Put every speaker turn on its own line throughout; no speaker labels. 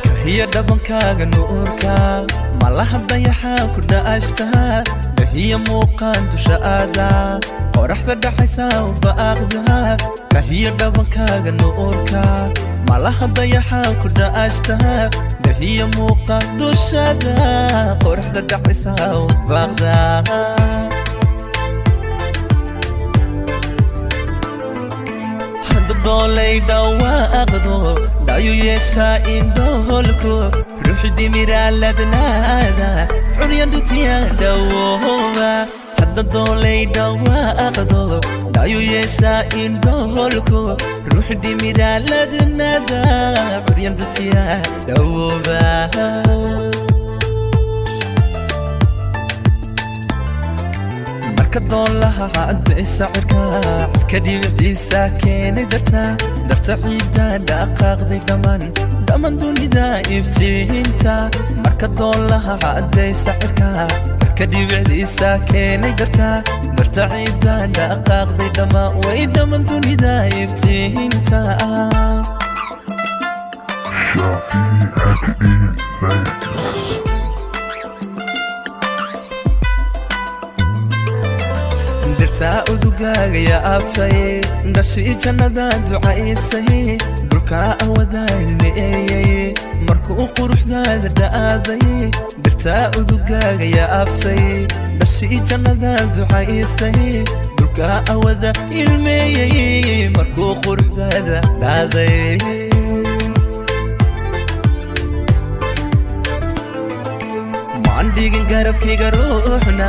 Kahiya dhabankaaga nuurka, malaha dayaxa ku dha'ashta, dahiya muuqaan dusha aada, qoraxda dhaxaysa u baaqda. Kahiya dhabankaaga nuurka, malaha dayaxa ku dha'ashta, dahiya muuqaan dushada, qoraxda dhaxaysa u baaqda. Doolay dhawaaqdo, dhayu yeeshaa indhoholku, ruuxi dhimiraaladnaada, curyandutiya dhawooba. Hadda doolay dhawaaqdo, dhayu yeeshaa indhoholku, ruuxi dhimiraaladnaada, curyandutiya dhawooba. Marka doolaha caddaysa cirka, cirka dhibiciisa keenay darta, darta ciidda dhaqaaqday dhammaan, dhammaan dunida iftiinta. Marka doolaha caddaysa cirka, cirka dhibicdiisa keenay darta, darta ciidda dhaqaaqday dhammaan, way dhammaan dunida iftiinta.
Shafi HD Lyrics.
Dhirtaa udugaaga yaabtay, dhashii jannada ducaysay, dhulkaa awadaa ilmeeyey markuu quruxdaada dha'aaday. Dhirtaa udugaaga yaabtay, dhashii jannada ducaysay, dhulkaa awada ilmeeyey markuu quruxdaada dhaaday. Maan dhigin garabkayga ruuxna,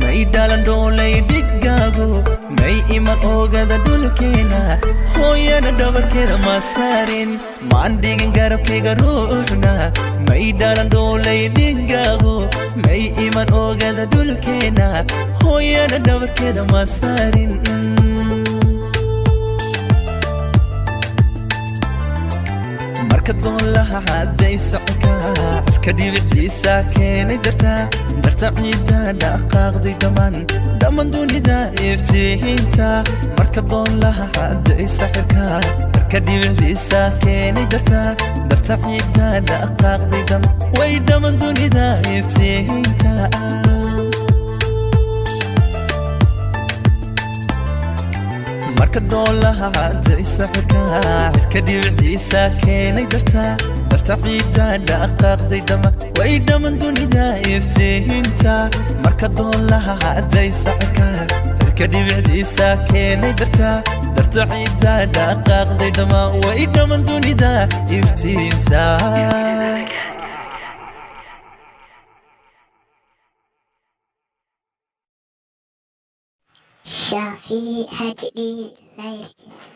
may dhalan dhoolay dhigaagu, may iman oogada dhulkeena, hooyana dhabarkeeda ma saarin. Maan dhigin garabkayga ruuxna, may dhalan dhoolay dhigaagu, may iman oogada dhulkeena, hooyana dhabarkeeda ma saarin. Marka doolaha caddaysa cirka, cirka dhibicdiisa keenay darta, darta ciidda dhaqaaqday dhammaan, dhammaan dunida iftiinta. Marka doolaha caddaysa cirka, cirka dhibicdiisa keenay darta, darta ciidda dhaqaaqday dhammaan, way dhammaan dunida iftiinta. Marka doolaha caddaysa cirka, cirka dhibiciisa keenay darta, darta ciidda dhaqaaqday dhamma, way dhammaan dunida iftiinta. Marka doolaha caddaysa cirka, cirka dhibicdiisa keenay darta, darta ciidda dhaqaaqday dhamma, way dhammaan dunida iftiinta.
Shafi HD Lyrics.